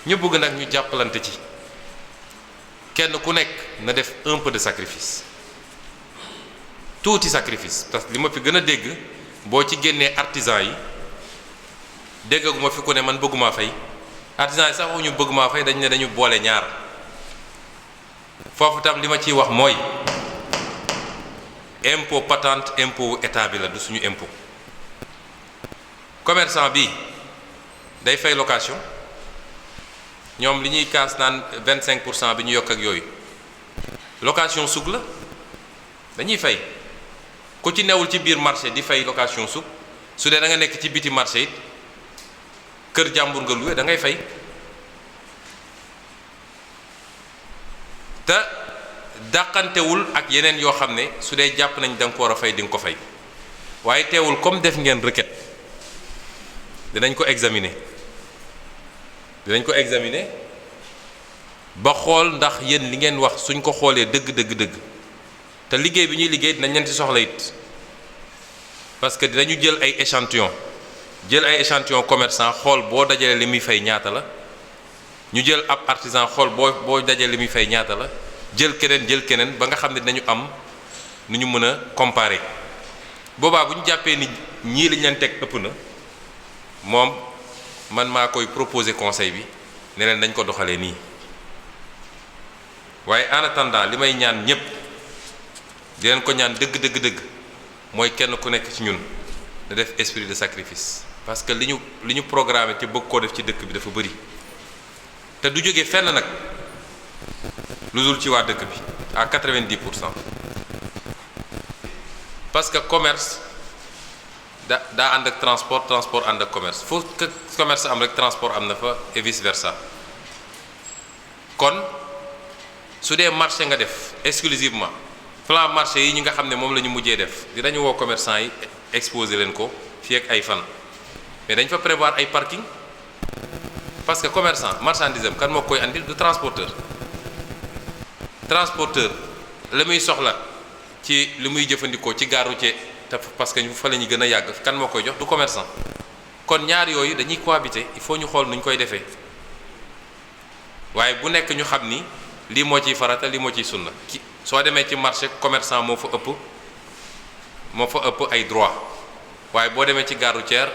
ñu bëgg nag ñu jàppalante ci kenn ku nekk na def un peu de sacrifice tuuti sacrifice parce que li ma fi gën a dégg boo ci génnee artisan yi déggaguma fi ku ne man bëgguma fay artisan yi sax ñu bëgguma fay dañ ne dañu boole ñaar foofu tam li ma ciy wax mooy impôt patente impôt état bi la du suñu impôt commerçant bi day fay location ñoom li ñuy kaas naan 25% bi ñu yokk ak yooyu location sug la dañuy fay ku ci newul ci biir marché di fay location sug su dee da nga nekk ci biti marché it kër jàmbur nga loué da ngay fay te dàqantewul ak yeneen yoo xam ne su dee jàpp nañ da nga ko war a fay di nga ko fay waaye teewul comme def ngeen requête dinañ ko examiner ba xool ndax yéen li ngeen wax suñ ko xoolee dëgg te liggéey bi ñuy liggéey dinañ leen ci soxla it parce que dinañu jël ay échantillon commerçant xool boo dajalee li muy fay ñaata la ñu jël ab artisan xool boo dajalee li muy fay ñaata la jël keneen ba nga xam ne dinañu am nu ñu mën a comparer boobaa bu ñu jàppee ni ñii lañ leen teg ëpp na moom man maa koy proposer conseil bi ne leen dañ ko doxalee nii waaye en attendant li may ñaan ñépp di leen ko ñaan dëgg mooy kenn ku nekk ci ñun da def esprit de sacrifice parce que li ñu programmé ci bëgg koo def ci dëkk bi dafa bëri te du jóge fenn nag lu dul ci waa dëkk bi à 90% parce que commerce daa ànd ak transport ànd ak commerce foo commerce am rek transport am na fa et vice versa kon su dee marché nga def exclusivement plan marché yi ñi nga xam ne moom la ñu mujjee def dinañu woo commerçant yi exposer leen ko fii ak ay fan mais dañ fa prévoir ay parking parce que commerçant marchandise am kan moo koy andil du transporteur la muy soxla ci li muy jëfandikoo ci gare routière te parce que fa la ñu gën a yàgg kan moo koy jox du commerçant kon ñaar yooyu dañuy cohabiter il faut ñu xool nu ñu koy defee waaye bu nekk ñu xam ni lii moo ciy farata lii moo ciy sunna soo demee ci marché commerçant moo fa ëpp ay droit waaye boo demee ci gare routière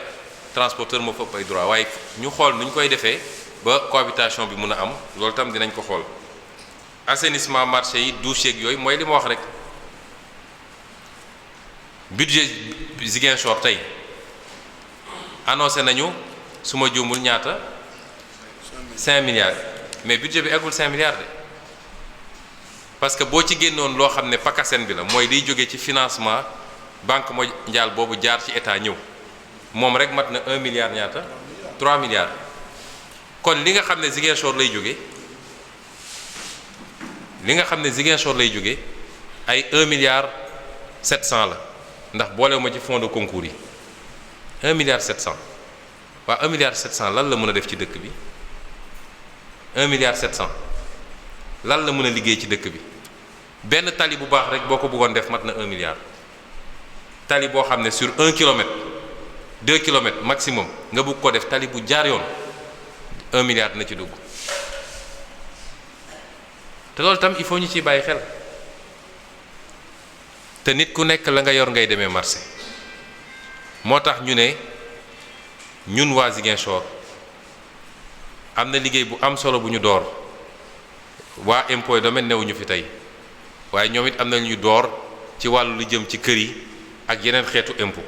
transporteur moo fa ëpp ay droit waaye ñu xool nu ñu koy defee ba cohabitation bi mun a am loolu tam dinañ ko xool assainissement marché yi douche yeeg yooyu mooy li ma wax rek budget Ziguinchor tey annoncé nañu su ma juumul ñaata 5 milliards mais budget bi eggul 5 milliards de parce que boo ci génnoon loo xam ne PACASEN bi la mooy liy jógee ci financement banque mondiale boobu jaar ci état ñëw moom rek mat na 1 milliard ñaata 3 milliards kon li nga xam ne Ziguinchor lay jóge ay 1 milliard 700 la ndax boolewuma ci fonds de concours yi 1 milliard 700 waa 1 milliard 700 lan la mën a def ci dëkk bi 1 milliard 700 lan la mën a liggéey ci dëkk bi benn tali bu baax rek boo ko bëggoon def mat na 1 milliard tali boo xam ne sur 1 kilomètre 2 kilomètres maximum nga bëgg ko def tali bu jaar yoon 1 milliard na ci dugg te loolu tam il faut ñu ciy bàyyi xel te nit ku nekk la nga yor ngay demee marché moo tax ñu ne ñun waa Ziguinchor am na liggéey bu am solo bu ñu door waa impôt et domaine newuñu fi tey waaye ñoom it am na lu ñu door ci wàllu lu jëm ci kër yi ak yeneen xeetu impôt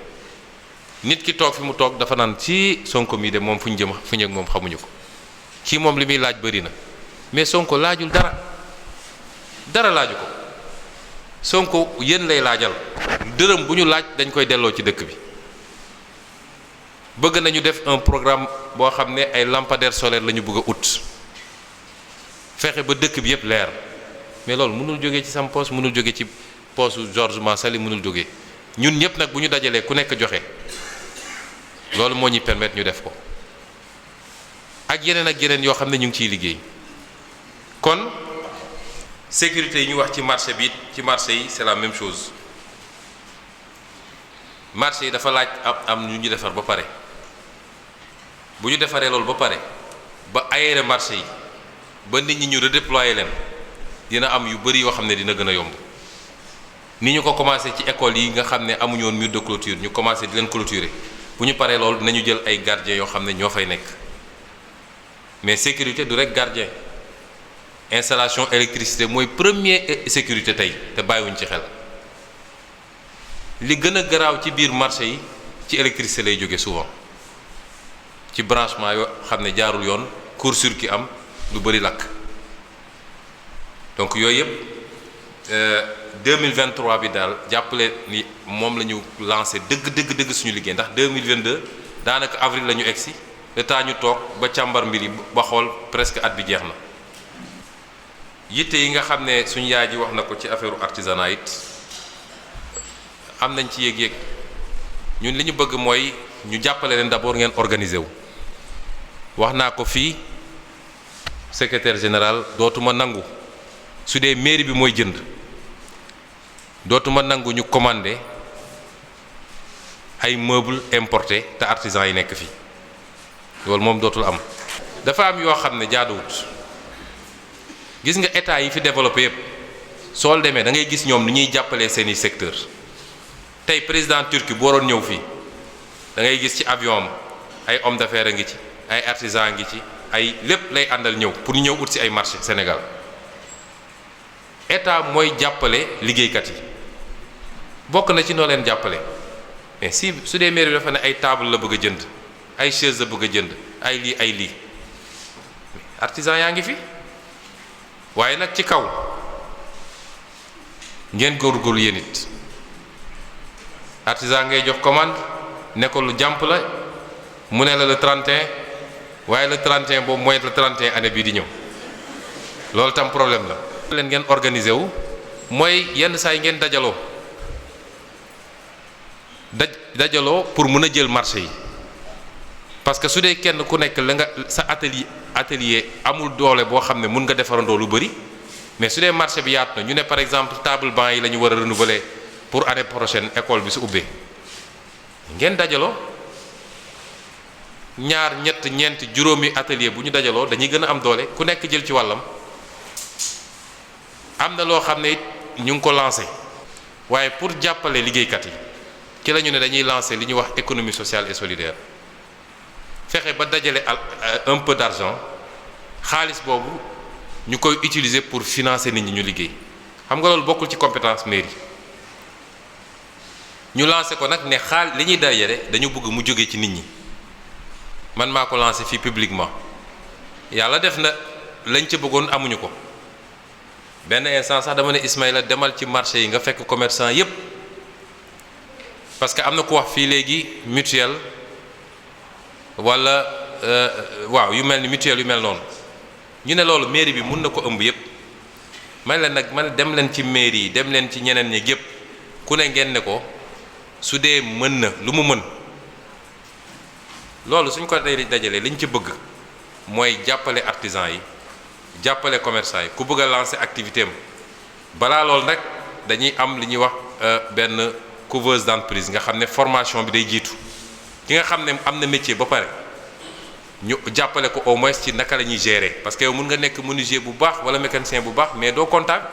nit ki toog fi mu toog dafa naan ci Sonko mii de moom fu ñu jëm fu ñu ak moom xamuñu ko ci moom li muy laaj bëri na mais Sonko laajul dara laaju ko Sonko yéen lay laajal dërëm bu ñu laaj dañ koy delloo ci dëkk bi bëgg nañu def un programme boo xam ne ay lampadaires solaires la ñu bëgg a ut fexe ba dëkk bi yëpp leer mais loolu mënul jógee ci sam poche mënul jóge ci poche Georges Massali mënul jóge ñun ñëpp nag bu ñu dajalee ku nekk joxe loolu moo ñuy permettre ñu def ko ak yeneen yoo xam ne ñu ngi ciy liggéey kon sécurité yi ñu wax ci marché bi ci marché yi c'est la même chose marché yi dafa laaj am ñu defar ba pare bu ñu defaree loolu ba pare ba aéré marché yi ba nit ñi ñu redéployer leen dina am yu bari yoo xam ne dina gën a yomb ni ñu ko commencé ci école yi nga xam ne amuñu woon mur de clôture ñu commencé di leen clôturer bu ñu paree loolu dinañu jël ay gardiens yoo xam ne ñoo fay nekk mais sécurité du rek gardien installation électricité mooy première sécurité tey te bàyyiwuñ ci xel li gën a garaaw ci biir marché yi ci électricité lay jóge souvent ci branchement yoo xam ne jaarul yoon court-circuit am lu bari lakk donc yooyu yëpp 2023 bi daal jàppale ni moom la ñu lancé dëgg suñu liggéey ndax 2022 daanaka avril la ñu egsi le temps ñu toog ba càmbar mbir yi ba xool presque at bi jeex na yitte yi nga xam ne suñu yaay ji wax na ko ci affaire artisanat it am nañ ci yéeg-yéeg ñun li ñu bëgg mooy ñu jàppale leen d'abord ngeen organiser wu wax naa ko fii secrétaire général dootuma nangu su dee mairie bi mooy jënd dootuma nangu ñu commandé ay meubles importés te artisans yi nekk fii loolu moom dootul am. dafa am yoo xam ne jaaduwut gis nga état yi fi développé yépp soo demee da ngay gis ñoom ni ñuy jàppalee seeni secteur tey président Turquie bu waroon ñëw fii da ngay gis ci avion am ay hommes d'affaires a ngi ci ay artisans ngi ci ay lépp lay àndal ñëw pour ñu ñëw ut si ay marché Sénégal état mooy jàppale liggéeykat yi bokk na ci noo leen jàppale mais si su dee mairie bi dafa ne ay table la bëgg a jënd ay chaise la bëgg a jënd ay lii artisan yaa ngi fi waaye nag ci kaw ngeen góorgóorlu yéen it artisan ngay jox commande ne ko lu jàmp la mu ne la le 31 waaye le 31 boobu mooy le 31 année bii di ñëw loolu tam problème la. leen ngeen organiser wu mooy yenn saa yi ngeen dajaloo dajaloo pour mën a jël marché yi parce que su dee kenn ku nekk la nga sa atelier amul doole boo xam ne mun nga defarandoo lu bari mais su dee marché bi yaatu na ñu ne par exemple table banc yi la ñu war a renouveler pour année prochaine école bi su ubbee ngeen dajaloo ñaar ñett ñeent juróomi atelier bu ñu dajaloo dañuy gën a am doole ku nekk jël ci wàllam. am na loo xam ne it ñu ngi ko lancé waaye pour jàppale liggéeykat yi ci la ñu ne dañuy lancé li ñuy wax économie sociale et solidaire fexe ba dajale un peu d'argent xaalis boobu ñu koy utiliser pour financer nit ñi ñu liggéey xam nga loolu bokkul ci compétence mairie ñu lancé ko nag ne li ñuy dajale dañu bëgg mu jóge ci nit ñi man maa ko lancé fii publiquement yàlla def na lañ ca bëggoon amuñu ko. benn instant sax dama ne Ismaïla demal ci marché yi nga fekk commerçant yépp parce que am na ku wax fii léegi mutuelle wala waaw yu mel ni mutuelle yu mel noonu ñu ne loolu mairie bi mun na ko ëmb yépp man leen nag man dem leen ci mairie yi dem leen ci ñeneen ñi yépp ku ne ngeen ne ko su dee mën na lu mu mën loolu suñ ko dajalee liñ ci bëgg mooy jàppale artisan yi jàppale commerçant yi ku bëgg a lancer activité am balaa loolu nag dañuy am li ñuy wax benn couveuse d'entreprise nga xam ne formation bi day jiitu ki nga xam ne am na métier ba pare ñu jàppale ko au moins ci naka la ñuy gérer parce que yow mun nga nekk menuisier bu baax wala mécanicien bu baax mais doo comptable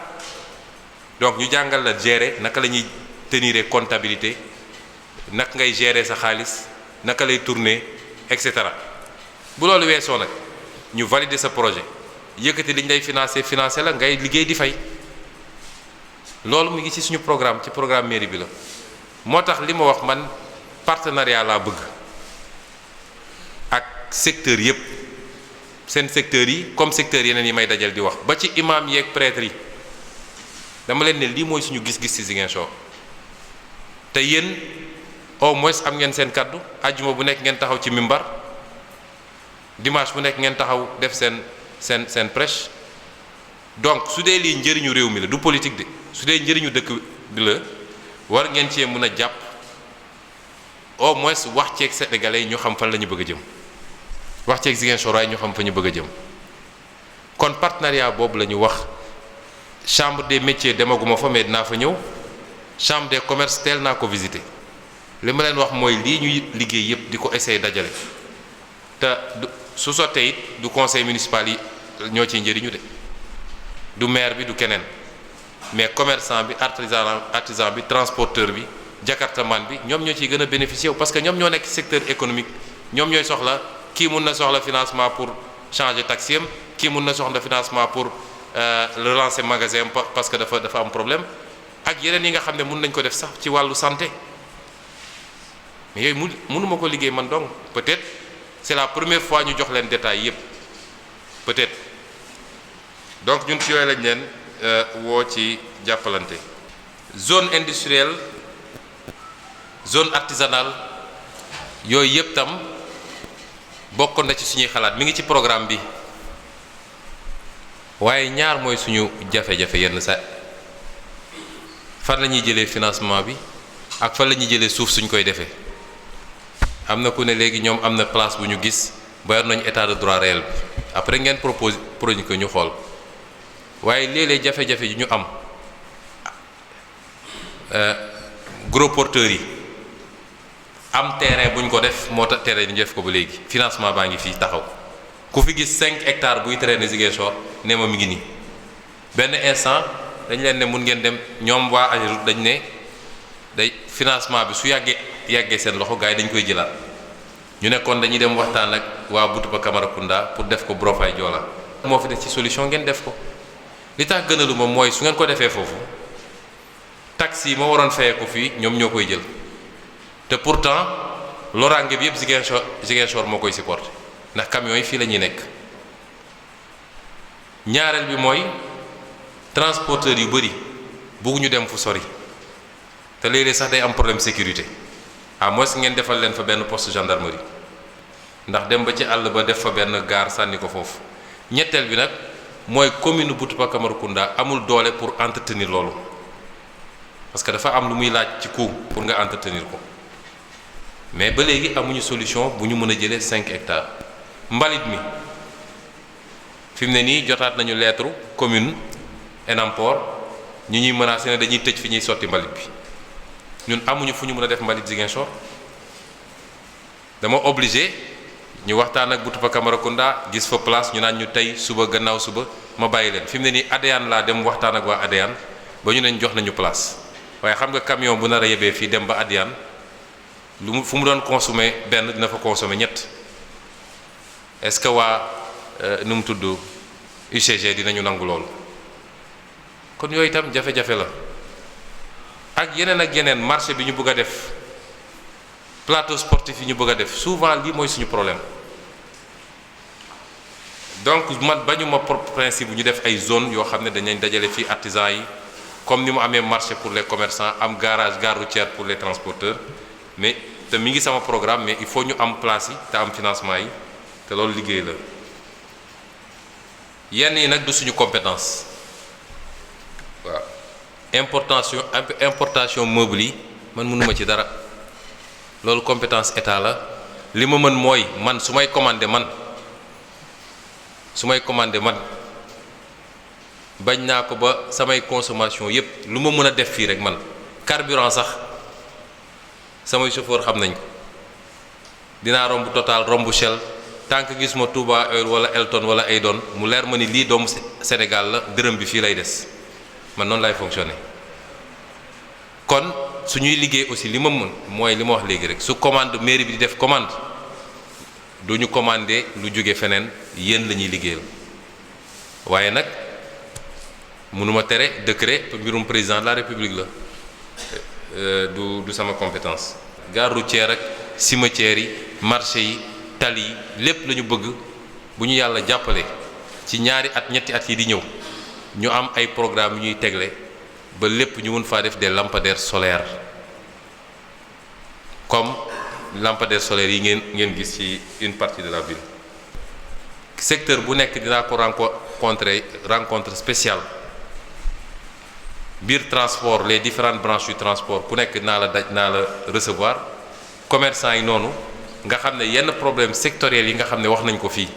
donc ñu jàngal la gérer naka la ñuy tenir comptabilité naka ngay gérer sa xaalis naka lay tourner et cetera bu loolu weesoo nag ñu valider sa projet. yëkkati li ñu lay financé la ngay liggéey di fay loolu mu ngi ci suñu programme ci programme mairie bi la moo tax li ma wax man partenariat laa bëgg ak secteur yépp seen secteurs yi comme secteur yeneen yi may dajal di wax ba ci imam yeeg prêtre yi dama leen ne lii mooy suñu gis-gis ci Ziguinchor te yéen au moins am ngeen seen kaddu ajjuma bu nekk ngeen taxaw ci mimbar dimanche bu nekk ngeen taxaw def seen prêche donc su dee lii njëriñu réew mi la du politique de su dee njëriñu dëkk bi la war ngeen cee mën a jàpp au moins wax ceeg sénégalais yi ñu xam fan la ñu bëgg a jëm wax ceeg Ziguinchor waaye ñu xam fa ñu bëgg a jëm kon partenariat boobu la ñu wax chambre des métiers demaguma fa mais dinaa fa ñëw chambre des commerces teel naa ko visiter li ma leen wax mooy lii ñuy liggéey yépp di ko essayer dajale te su sottee it du conseil municipal yi ñoo ciy njëriñu de du maire bi du keneen mais commerçant bi artisan bi transporteur bi jakartaman bi ñoom ñoo ciy gën a bénéficier wu parce que ñoom ñoo nekk secteur économique ñoom ñooy soxla kii mun na soxla financement pour changer taxi am kii mun na soxla financement pour relancer magasin parce que dafa am problème ak yeneen yi nga xam ne mun nañ ko def sax ci wàllu santé mais yooyu mënuma ko liggéey man donc peut-être c'est la première fois ñu jox leen détails yépp peut-être donc ñun ci yooyu lañ leen woo ci jàppalante zone industrielle zone artisanale yooyu yépp tam bokkoon na ci suñuy xalaat mi ngi ci programme bi waaye ñaar mooy suñu jafe-jafe yenn sa fan la ñuy jëlee financement bi ak fan la ñuy jëlee suuf suñ koy defee am na ku ne léegi ñoom am na place bu ñu gis ba yor nañu état de droit réel bi après ngeen proposé ko ñu xool waaye léeg-léeg jafe-jafe yi ñu am gros porteurs yi am terrain bu ñu ko def moo tax terrain ñu def ko ba léegi financement baa ngi fii taxaw ku fi gis 5 hectares buy traîner Ziguinchor ne ma mi ngi nii benn instant dañ leen ne mun ngeen dem ñoom waa AGEROUTE dañ ne day financement bi su yàggee seen loxo gars yi dañ koy jëlaat ñu nekkoon dañuy dem waxtaan ak waa Boutoupa Camaracounda pour def ko Brofay Joola moo fi des ci solution ngeen def ko li tax gënalu ma mooy su ngeen ko defee foofu taxi yi ma waroon fayee ko fii ñoom ñoo koy jël te pourtant loraange bi yëpp Ziguinchor moo koy supporter ndax camions yi fii la ñuy nekk ñaareel bi mooy transporteurs yu bëri bëgguñu dem fu sori te léeg-léeg sax day am problème sécurité à moins ngeen defal leen fa benn poste gendarmerie ndax dem ba ci àll ba def fa benn gare sànni ko foofu ñetteel bi nag mooy commune Boutoupa Camaracounda amul doole pour entretenir loolu parce que dafa am lu muy laaj ci coût pour nga entretenir ko mais ba léegi amuñu solution bu ñu mën a jëlee 5 hectares mbalit mi fi mu ne nii jotaat nañu lettre commune Enampor ñu ñuy menacé ne dañuy tëj fi ñuy sotti mbalit bi ñun amuñu fu ñu mën a def mbalit Ziguinchor dama obligé ñu waxtaan ak Boutoupa Camaracounda gis fa place ñu naan ñu tey suba gannaaw suba ma bàyyi leen fi mu ne nii ADEAN laa dem waxtaan ak waa ADEAN ba ñu neñ jox nañu place waaye xam nga camion bu nar a yebee fii dem ba ADEAN fu mu doon consommer benn dina fa consommer ñett est-ce que waa nu mu tudd UCG dinañu nangu loolu kon yooyu itam jafe-jafe la ak yeneen marché bi ñu bëgg a def plateau sportif yi ñu bëgg a def souvent lii mooy suñu problème donc man bañu ma principe bu ñu def ay zone yoo xam ne dañañ dajale fii artisans yi comme ni mu amee marché pour les commerçants am gare routière pour les transporteurs mais te mi ngi sama programme mais il faut ñu am place yi te am financement yi te loolu liggéey la yenn yi nag du suñu compétence waaw importation meuble yi man mënuma ci dara loolu compétence état la li ma mën mooy man su may commandé man bañ naa ko ba samay consommation yépp lu ma mën a def fii rek man carburant sax samay chauffeur xam nañ ko dinaa romb Total romb Shell tant que gis ma Touba Oil wala Elton wala Aydon mu leer ma ni lii doomu Sénégal la dërëm bi fii lay des man noonu lay fonctionner kon suñuy liggéey aussi li ma mën mooy li ma wax léegi rek su commande mairie bi di def commande du ñu commandé lu jóge feneen yéen la ñuy liggéeyal waaye nag mënuma tere décret mbirum président de la république la du sama compétence gare routière ak cimetière yi marché yi tali yi lépp la ñu bëgg bu ñu yàlla jàppale ci ñaari at ñetti at yi di ñëw ñu am ay programme yu ñuy tegle ba lépp ñu mën faa def des lampadaires solaires comme lampadaires solaires yi ngeen gis ci une partie de la ville secteur bu nekk dinaa ko rencontre spéciale biir transport les différentes branches du transport ku nekk naa la recevoir commerçant yi noonu nga xam ne yenn problème sectoriel yi nga xam ne wax nañ ko fii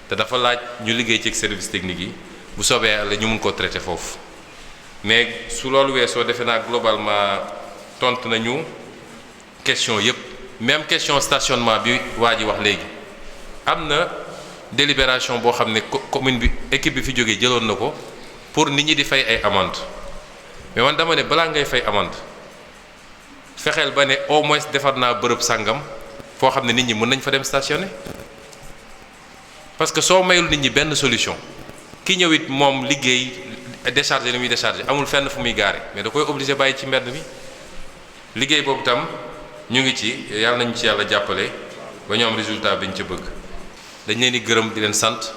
te dafa laaj ñu liggéey ci service technique yi bu soobee la ñu mun koo traité foofu mais su loolu weesoo defe naa globalement tontu nañu question yépp même question stationnement bi waa ji wax léegi am na délibération boo xam ne commune bi équipe bi fi jógee jëloon na ko pour nit ñi di fay ay amende mais man dama ne balaa ngay fay amende fexeel ba ne au moins defar naa bërëb sàngam foo xam ne nit ñi mën nañ fa dem stationner parce que soo mayul nit ñi benn solution ki ñëw it moom liggéey décharger li muy décharger amul fenn fu muy gaare mais da koy obligé bàyyi ci mbedd mi liggéey boobu tam ñu ngi ci yàlla nañu ci yàlla jàppale ba ñu am résultat bi ñu ci bëgg dañ leen di gërëm di leen sant